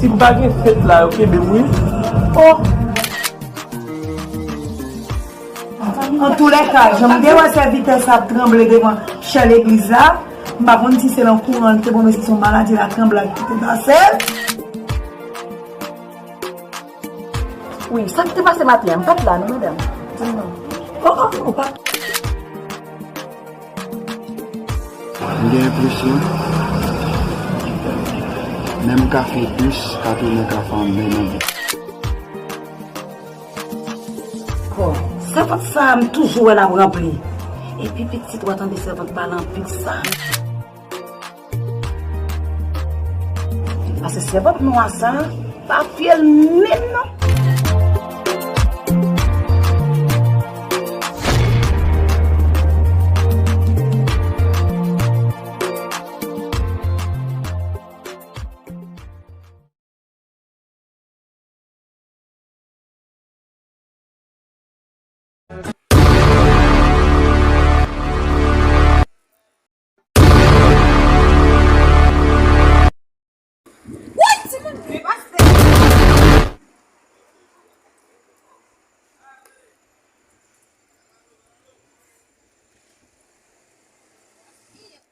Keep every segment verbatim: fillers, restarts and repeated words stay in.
M pa gen fèt la, yo kenbe m wi. Oh! Antoulèka, jan m te wè sèvitè sa ap tranble devan chè legliz la, m pa konn si se nan kouran l te pran, men si se yon maladi la tranblad ki te pase l. Wi, sa k te pase maten an, m pa t la non, medam. Di m non. Oh, oh, ou pa. M gen enpresyon, menm kafe dous ka tounen kafe anmè nan bouch. Bon, sèvant sa a, m toujou wè l ap ranpli. Epi pitit, w a tande sèvant pale anpil sa. Paske sèvant nwa sa, pa fye l menm non. Woy, timoun, men pastè.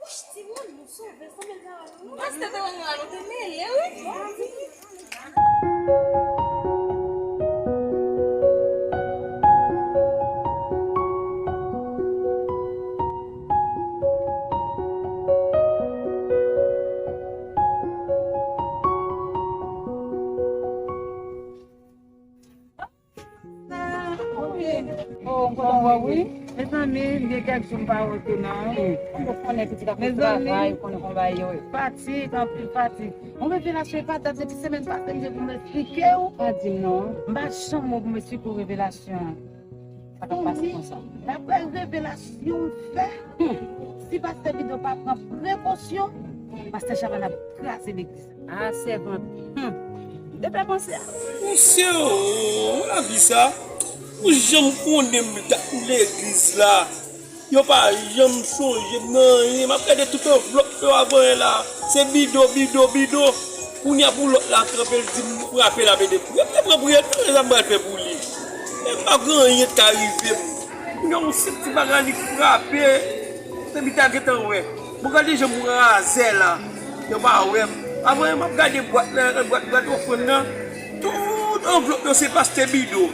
Wouch, timoun, nou sove, sanble l pa wè nou non. Pastè te wè nou la, nou te mele, wi. Oh, m kontan wè w, wi. Mezanmi, m gen kèk jou m pa wè w tou non. Ou konnen pitit ap travay, ou konnen konba yo. Fatig, anpil fatig. Yon revelasyon e pa dat, depi semèn pase m te pou m esplike w. Pa di m non. M pa janm wè w pou m esplike w revelasyon an. Sa k ap pase konsa. Daprè revelasyon m fè, hmm, si pastè Bido pa pran prekosyon, pastè Chavannes ap kraze legliz la. Ah, sèvant. Hmm. M te fè panse a. Mesye, oh, lavi sa. Ou janm konnen m dat m legliz la. Yo pa janm sonje m nan anyen. M ap gade tout anvlòp yo avan la. Se Bido, Bido, Bido. Kounye a pou lòt la kanpe, l di m frape l ap ede m. M te pran priyè, tout sa m pral fè pou li. Men m pa gen anyen k ka rive m. Kounye a yon sèl ti bagay li frape. Se Bido a gentan wè. Bon, gade jan m razè la. Yo pa wè m. Avan, m ap gade bwat la, bwat, bwat ofrann nan. Tout anvlòp yo se pastè Bido.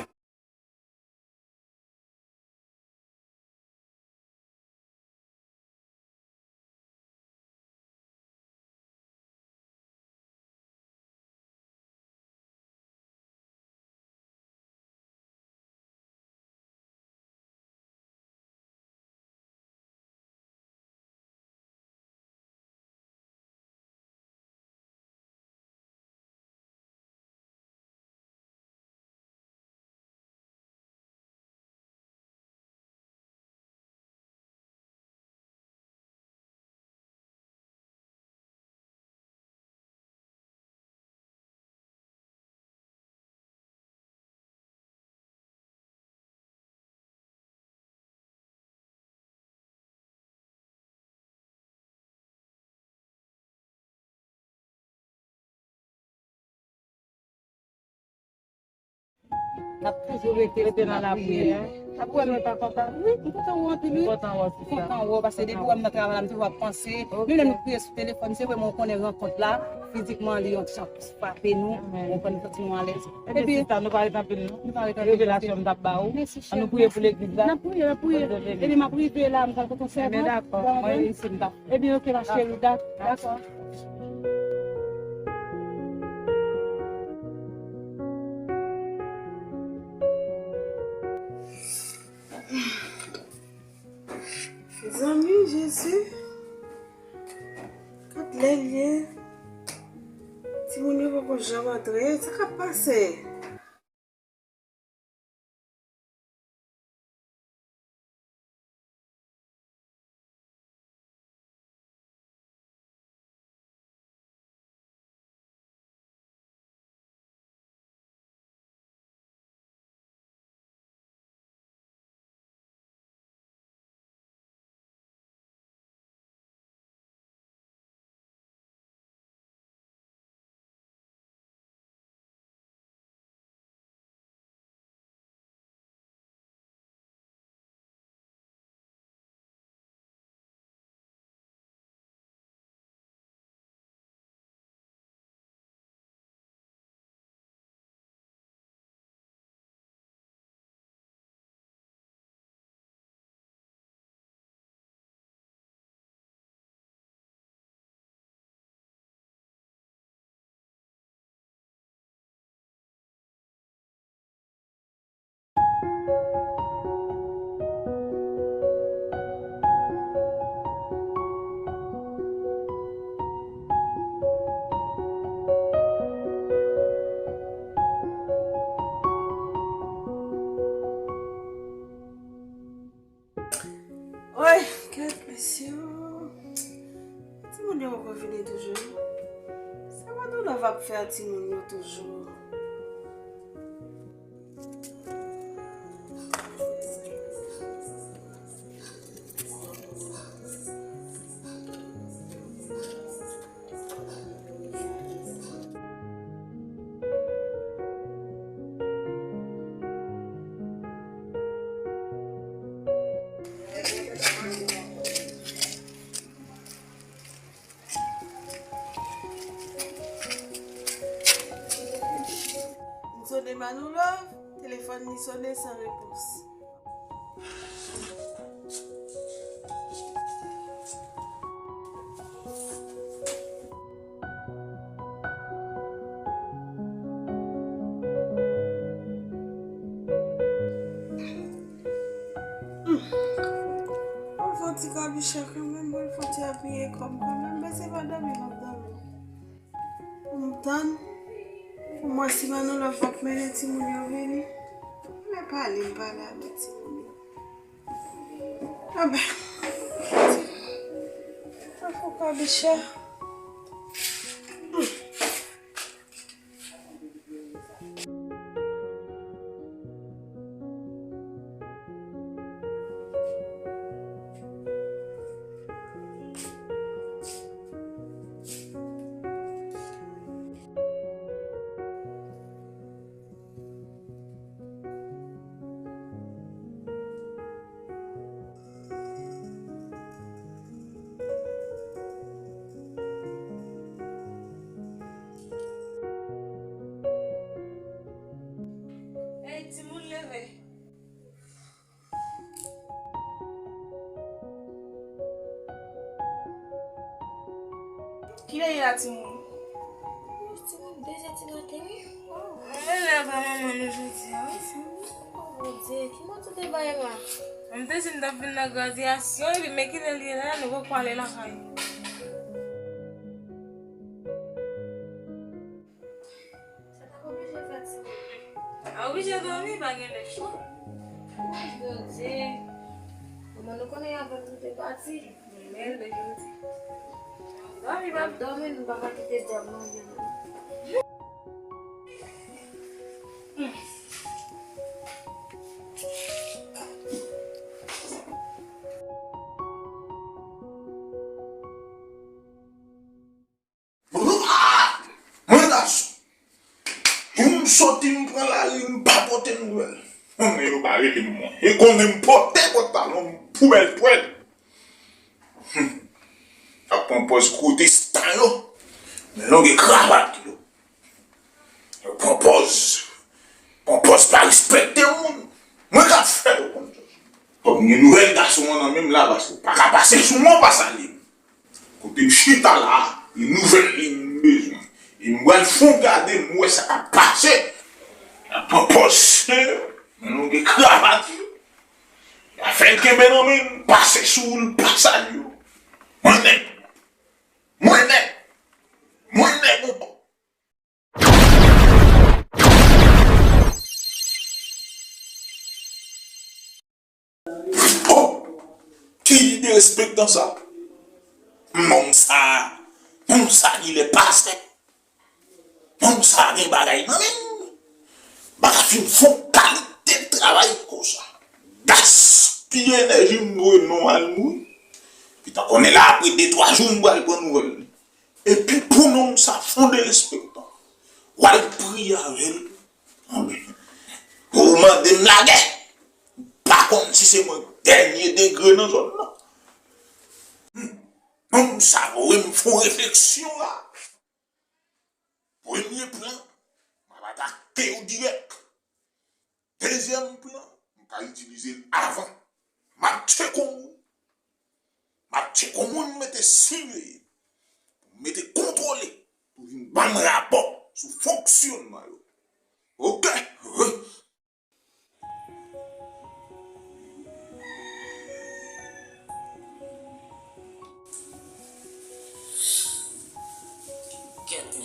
N ap toujou rete nan lapriyè. N ap wè nou pa kontan. Wi, m kontan wè w anpil, wi. M kontan wè w, sista. M kontan wè w, paske depi w wè m nan travay la, m toujou ap panse. Menm lè nou kriye sou telefòn, se vre, men w konnen rankont la, fizikman, li yon ti jan plis frape nou. Ou konprann, nou santi nou alèz. Ebyen, sista, nou pa ret anpil, non. Nou pa ret anpil. Revelasyon m t ap ba ou. Mèsi, cheri. Ann nou priye pou legliz la. N ap priye, n ap priye. Ebyen, m ap rive la, m pral kote yon sèvant. Ebyen, dakò. Mwen isi, m t ap Ebyen, oke, ma cheri, dak-, dakò. Mezanmi, Jezi, gad lè l ye. Timoun yo poko janm antre. Sa k ap pase? Woy, kèt mesye. Timoun yo poko vini toujou. Sa Manolov ap fè a timoun yo toujou? M sone Manolov, telefòn li sone san repons. Mwen fè yon ti kabicha kanmenm, mwen fè yon ti apiye kò m kanmenm, men se pa dòmi m ap dòmi. M tann pou m wè si Manolov ap mennen timoun yo vini. Men pale, m pale avèk timoun yo. Anben, mwen fè yon kabicha. Ey, timoun, leve. Kilè ye la, timoun? Timoun, de zè ti maten, wi. Mwen lè avè manman nou jodi a, wi. Bondye, ki mòso te bay la? M te di m t ap vin nan gradyasyon, epi men kilè l ye la, nou poko ale lakay. Sa t ap oblije fè ti. A, oblije dòmi, pa gen lè cho. Bondye. Manman nou konnen avan nou te pati. Men lè jodi. Dòmi, pa dòmi, nou pa ka kite dyab nan vye nou. Mwen gason, pou m soti m pran lari, m pa pote nouvèl. Mwen, yo pa rele m, mwen. E konnen m pote pantalon m poubèl twèl. Hum. Ap pran pòz kote stan yo. Men longe kravat yo. Yo pran pòz. Pran pòz pa respekte moun. Mwen k ap fè yo konn sa. Kòm gen nouvèl gason an nan men m la, paske w pa ka pase sou mwen, w pa salye m. Kote m chita la, e nouvèl li m bezwen. E m pral fè w gade, m wè sa k ap pase. L ap pran pòz sè yo, men longe kravat yo. Afè l kenbe nan men l, pase sou l, pa salye w. Mwen nèg. Mwen nèg. Mwen nèg ou pa. Oh! Ki derespektan sa! Nonm sa, nonm sa gen lè pase. Nonm sa gen bagay nan men l. M pa ka fin fè yon kalite travay konsa. Gaspiye enèji m voye non al mouri. Pita konnen la apre de twa jou m pral pran nouvèl li. Epi pou nonm sa fè yon derespektan. W al priye avè l. Anben. Ou mande m lagè. M pa konn si se mwen k dènye degre nan zòn nan. Hmm. Nonm sa voye m fè yon refleksyon la. Premye plan, m ap atake yo dirèk. Dezyèm plan, m ka itilize l avan. M ap tcheke yon moun. M ap tcheke yon moun, mete siveye. Mete kontwole. Pou vin ban m rapò sou fonksyònman yo. Oke.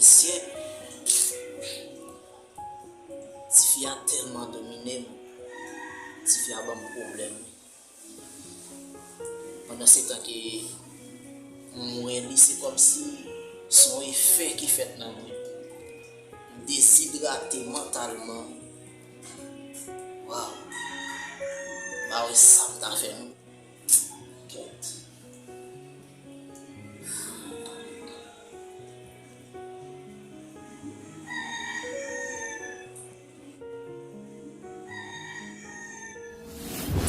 Syèk. Tifi a tèlman domine m. Tifi a ban m pwoblèm. Pandansetan ke m wè li, se kòmsi se yon efè ki fèt nan mwen. M dezidrate mantalman. Waw. M pa wè sa m ta fè non. Kèt.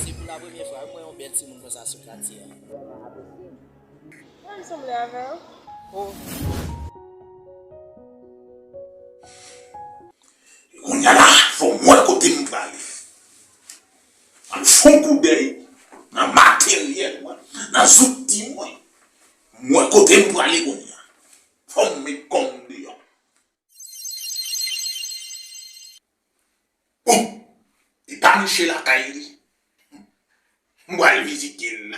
Se pou la premyè fwa wi, m wè yon bèl timoun konsa sou katye a. Mwen sanble avè w. Oh. Kounye a la, fò m wè kote m prale. Al fè yon koudèy nan materyèl mwen, nan zouti mwen. M wè kote m prale kounye a. Fò m met kò m deyò. Bon, e pa niche lakay li. M pral vizite l.